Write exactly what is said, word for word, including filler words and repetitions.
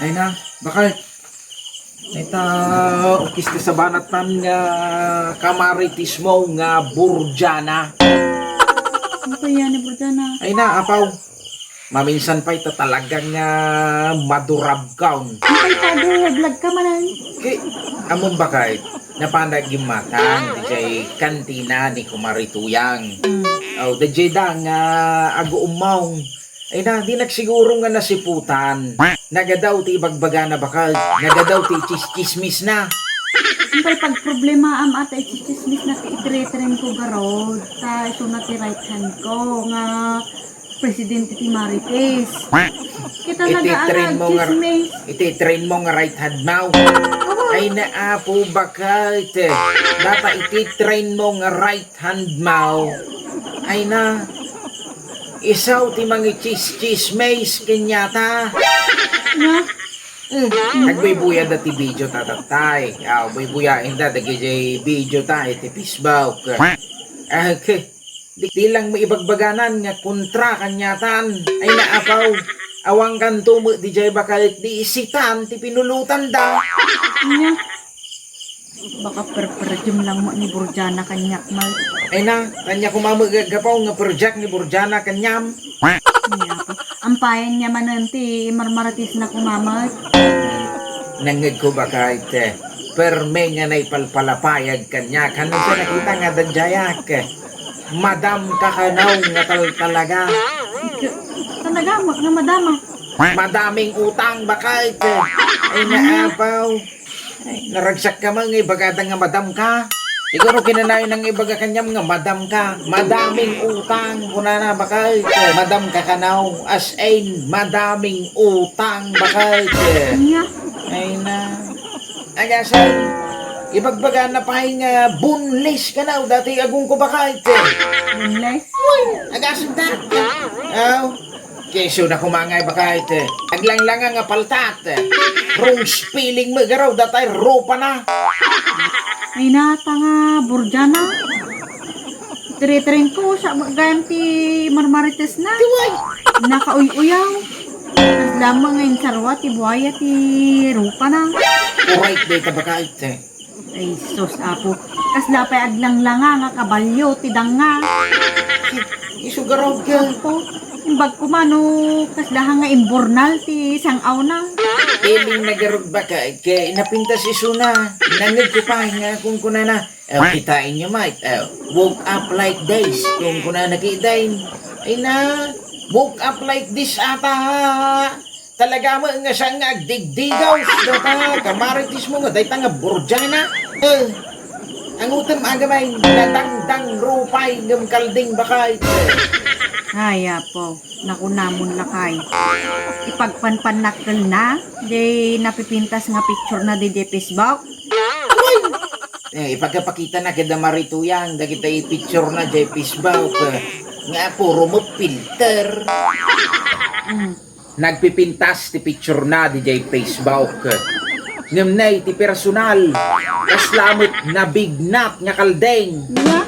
Ay na, bakit? Ita, ukis ti sabanatan nga kamaritismo nga Burjana. Ano kaya ni Burjana? Ay na, apaw. Maminsan pay ta talaga nga madurab kaon. Ay, pado, vlog ka manan. Ki, amon bakit? Napanda gimmatan, dijay kantina ni Kumari Tuyang. Mm. Aw, dijay da nga aguumaw. Ay na, di nagsiguro nga nasiputan. Nagadaw ti ibagbagana bakal. Nagadaw ti ichis-chismis na. Ang pagproblemaam ata ichis-chismis na ti itretren ko garod. Ta iso na ti right hand ko nga presidente ti Marites. Kita Iti nagaanag train mo nga, chismis. Iti train mo nga right hand mo. Oo. Ay naapo bakal. Data iti train mo nga right hand mo. Ay na. Isaw ti mangichismis kaniata. Nga? Hmm. Agbuybuya da ti video ta tattay. Aw, buybuyaen da dagiti video ta iti Facebook. Ah, okay. Di, di lang maibagbaganan nga kontra kaniatan. Ay naapaw. Awan kanto met dijay bakal di isitan ti pinulotan da. Nga? Baka perperjem lang mo ni Burjana kaniak, Mal. Ay na, kaniak koma met gaggapaw nga perjak ni Burjana kaniam. Kaniak. Ampayan niya manen ti marmarites na kumamat. Nangngeg ko bakal, te. Perme nga naipalpalapayag kaniak. Ano siya nakita nga danjayak? Madam ka kanaw nga tal-, talaga. Talaga, ma-, nga madama. Madaming utang, bakal, te. Ay, naapaw. Ay, naragsak ka man nga ibagada nga madam ka. Siguro kinanayon nang ibaga kaniam nga madam ka. Madaming utang, kunana, bakal. Madam ka kanaw. As in, madaming utang, bakal. Nga. Ay na. Agasan, ibagbaga na pay nga boneless kanaw. Dati agong ko bakal. Boneless? Uy, agasan da. Aw. Keso na kumangay bakal. Aglanglanga nga paltat. Wrong spelling mo, garo. Datay rupa na. Ay nata nga, Burjana. Tretren ko, sa gayam ti marmarites na. Nakauy-uyaw. Kasla met nga insarwa ti buaya ti rupa na. Uray, dayta bakal. Ay, sus, apo. Kasla pay aglanglanga nga kabalyo ti danga. Isu garud ka. Apo, imbag ko man no kasla nga imbornal ti sang-aw na. Iling na garud bakal, napintas isuna. Nangngeg ko pay nga kunkunana. Eh, kitaenyo, Mike. Eh, woke up like this. Kunkunana kitaen. Ay na, woke up like this ata. Talaga met nga saan nga agdigdigaw. Data, kamarites mo nga, dayta nga Burjana. Eh, angutem agamay, nadangdang rupay, ngem kalding bakal. Ay, apo. Nakunamon lakay. Ipagpanpannakkel na, di napipintas nga picture na di, di Facebook. Eh, ipagpakita na kada marituyang, dagiti picture na di Facebook. Nga puro mo filter. Mm. Nagpipintas ti picture na di di Facebook. Ngem nay ti personal, kasla met nabignat nga kaldeng. Nga?